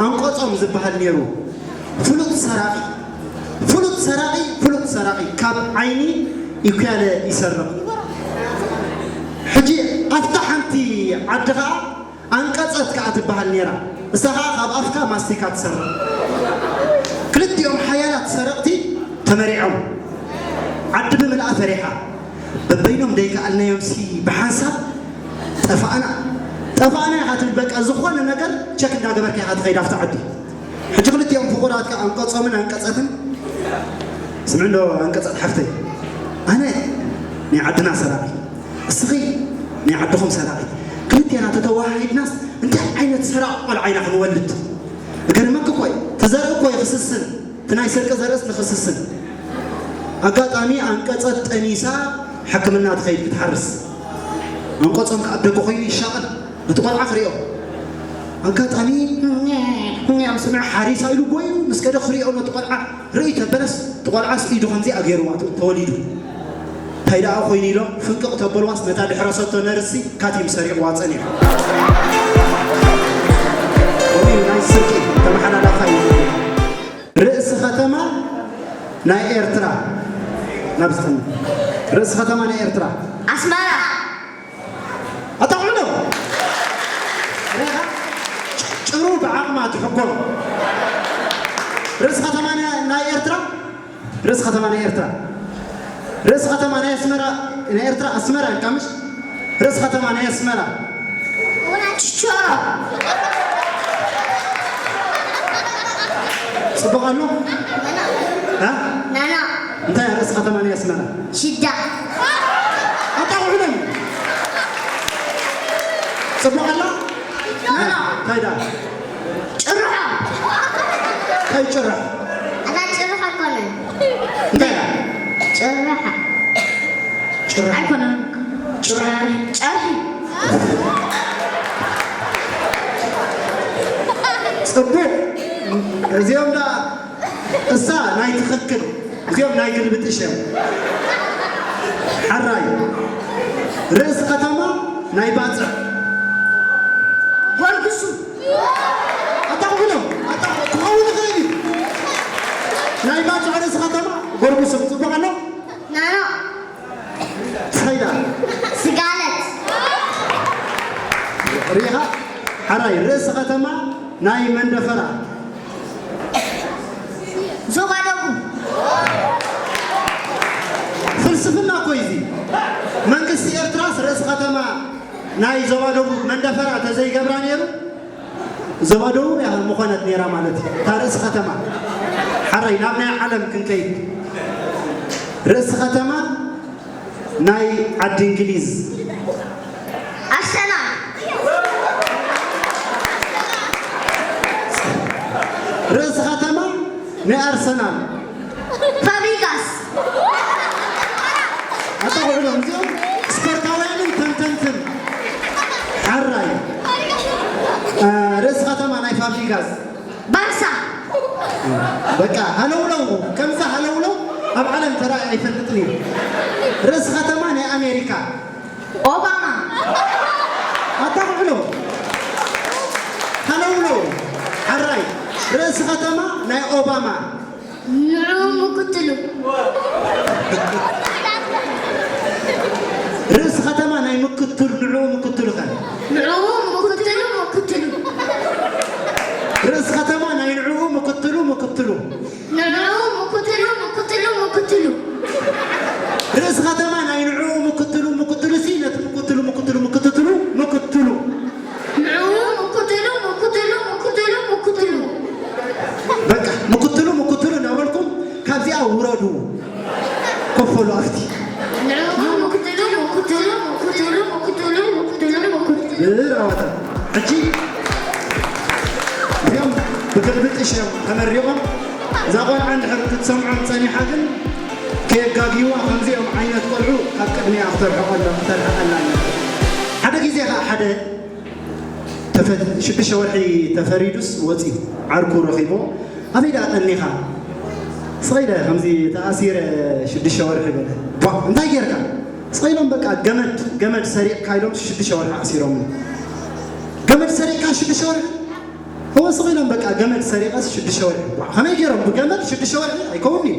ኣንቆጾም ዝበሃል ነይሩ። ፍሉጥ ሰራቒ፣ ፍሉጥ ሰራቒ፣ ፍሉጥ ሰራቒ፣ ካብ ዓይኒ ኢኩያለ ይሰርቕ። ሕጂ ኣብታ ሓንቲ ዓዲ ኸኣ ኣንቀጸት ከኣ ትበሃል ነይራ። እሳ ኸኣ ካብ ኣፍካ ማስቲካ ትሰርቕ። ክልቲኦም ሓያላት ሰረቕቲ ተመሪዖም። ዓዲ ብምልኣ ፈሪሓ። በበይኖም ደይከኣልናዮምሲ ብሓንሳብ ጠፋእና፣ ጠፋእና ኢኻ ትብል። በቃ ዝኾነ ነገር ቸክ እንዳገበርካ ኢኻ ትኸይድ ኣብቲ ዓዲ። ሕጂ ክልቲኦም ፍቑራት ከኣ ኣንቀጾምን ኣንቀጸትን። ስምዒ እንዶ ኣንቀጸት ሓፍተይ፣ ኣነ ናይ ዓድና ሰራቒ፣ እስኺ ናይ ዓድኹም ሰራቒ። ክልቴና ተተወሃሂድናስ እንታይ ዓይነት ሰራቒ ቆልዓ ኢና ክንወልድ? እገርመኪ እኮ እዩ፣ እቲ ዘርኢ እኮ እዩ ክስስን፣ እቲ ናይ ስርቂ ዘርእስ ንኽስስን። ኣጋጣሚ ኣንቀጸት ጠኒሳ ሕክምና ትኸይድ ክትሓርስ። ኣንቀጾም ከኣ ኣብ ደገ ኮይኑ ይሻቐል፣ ነቲ ቆልዓ ክርእዮ። ኣጋጣሚ ኣብ ስምዒ ሓሪሳ ኢሉ ጎዩ ምስ ከደ ክርእዮ ነቲ ቆልዓ። ርእይ ተበለስ፣ እቲ ቆልዓስ ኢዱ ከምዚኣ ገይርዋ ተወሊዱ። እንታይ ደኣ ኮይኑ ኢሎም ፍንቅቕ ተበልዋስ፣ ነታ ድሕረሰቶ ነርሲ ካቲም ሰሪቕዋ ጸኒሑ። ከምኡ እዩ ናይ ስርቂ ተመሓላላፋይ። ርእሲ ከተማ ናይ ኤርትራ። ናብ ዝጠም-፣ ርእሲ ከተማ ናይ ኤርትራ። ኣስመራ። ኣታ ውዕሎ። ሬኻ ጭሩ ብዓቕማ ትሕኮም። ርእሲ ከተማ ናይ፣ ናይ ኤርትራ፣ ርእሲ ከተማ ናይ ኤርትራ፣ ርእሲ ከተማ ናይ ኣስመራ፣ ናይ ኤርትራ ኣስመራ ኢልካ ምሽ? ርእሲ ከተማ ናይ ኣስመራ። ችቾሮ። ጽቡቕ ኣሎ? እ? ናና። እንታይ ርእሲ ከተማ ናይ ኣስመራ? ሽዳ። ኣታ ውዕሎም። ጽቡቕ ኣሎ? ኖ፣ ኖ። እንታይ ደኣ? ጭርሖ። እንታይ ጭርሖ? ኣታ ጭርሖ ኣይኮነን። እንታይ ደኣ? ጭርሖ። ጭርሖ። ኣይኮነን። ጭርሖ። ጨርሒ። ጽቡቕ። እዚኦም ደኣ እሳ ናይ ትኽክል፣ እዚኦም ናይ ግልብጥሽ እዮም። ሓራይ ርእሲ ከተማ ናይ ባጽዕ። ጎርግሱ። ኣታ ክብሎ፣ ኣታ ክኸውን ይኽእል እዩ። ናይ ባጽዕ ርእሲ ከተማ ጎርግሱ። ጽቡቕ ኣሎ? ናኖ። ሳይዳ። ስጋለት። ሪኢኻ? ሓራይ ርእሲ ከተማ ናይ መንደፈራ። ዞባ ደቡብ። ፍልስፍና እኮ እዩ እዚ። መንግስቲ ኤርትራስ ርእሲ ከተማ ናይ ዞባ ደቡብ መንደፈራ ተዘይገብራ ነይሩ? ዞባ ደቡብ እያ ምኾነት ነይራ ማለት እዩ። እታ ርእሲ ከተማ። ሓራይ ናብ ናይ ዓለም ክንከይድ። ርእሲ ከተማ ናይ ዓዲ እንግሊዝ። ኣርሰናል። ርእሲ ከተማ ናይ ኣርሰናል። ፋብሪጋስ። ኣታ ውዕሎም እዚኦም ስፖርታውያንን ተንተንትን። ሓራይ። እ፣ ርእሲ ከተማ ናይ ፋብሪጋስ። ባርሳ። በቃ ሃለውለው፣ ከምዛ ሃለውለው ኣብ ዓለም ተራእዩ ኣይፈልጥን እዩ። ርእሲ ከተማ ናይ ኣሜሪካ። ኦባማ። ኣታ ውዕሎ። ሃለውለው። ሓራይ። ርእሲ ከተማ ናይ ኦባማ። ንዑ ምክትሉ። ርእሲ ከተማ ናይ ምክትል፣ ንዑ ምክትሉ ከ? ንዑ ምክትሉ፣ ምክትሉ። ርእሲ ከተማ ናይ ንዑ ምክትሉ፣ ምክትሉ። ንዑ ምክትሉ፣ ምክትሉ፣ ምክትሉ። ርእሲ ከተማ ናይ ንዑ ምክትሉ፣ ምክትሉ ሲ ነቲ ምክትሉ፣ ምክትሉ፣ ምክትሉ፣ ምክትሉ። ንዑ ምክትሉ፣ ምክትሉ፣ ምክትሉ፣ ምክትሉ። በቃ ምክትሉ፣ ምክትሉ እናበልኩም ካብዚኣ ውረዱ። ኮፈሉ ኣብቲ። ንዑ ምክትሉ፣ ምክትሉ፣ ምክትሉ፣ ምክትሉ፣ ምክትሉ፣ ምክትሉ። ብራዋታ። ሕጂ እዚኦም ብግልብጥሽ እዮም ተመሪቖም። እዛ ቆልዓ እንድሕር ክትሰምዖም ጸኒሓ ግን ከየጋግይዋ ከምዚኦም ዓይነት ቆልዑ ካብ ቅድሚኣ ክተርሕቐ ኣሎ፣ ክተርሕቐላ ኣለዋ። ሓደ ግዜ ኸዓ ሓደ ተፈ-፣ ሽዱሽተ ወርሒ ተፈሪዱስ ወፂኡ ዓርኩ ረኺቦ። ኣበይ ደኣ ቀኒኻ? ስቕ ኢለ ከምዚ ተኣሲረ ሽዱሽተ ወርሒ በለ። ቧ፣ እንታይ ጌርካ? ስቕ ኢሎም በቃ ገመድ፣ ገመድ ሰሪቕካ ኢሎም ሽዱሽተ ወርሒ ኣሲሮምኒ። ገመድ ሰሪቕካ ሽዱሽተ ወርሒ? ወስቕ ኢሎም በቃ ገመድ ሰሪቐስ ሽዱሽተ ወርሒ። ዋ፣ ከመይ ገይሮም ብገመድ ሽዱሽተ ወርሒ? ኣይከውን'ዩ።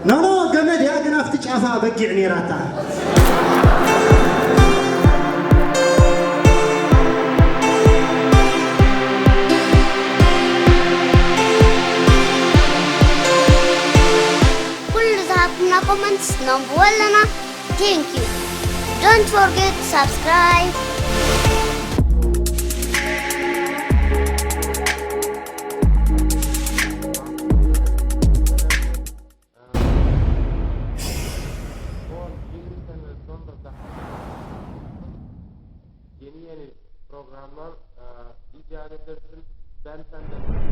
ኖ፣ ኖ፣ ገመድ እያ፣ ግን ኣብቲ ጫፋ በጊዕ ነይራታ። ኩሉ ዝሃብኩምና ኮመንትስ ነንብቦ ኣለና። Thank you. Don't forget to subscribe. Yeni yeni programlar e, icat edersin. Ben senden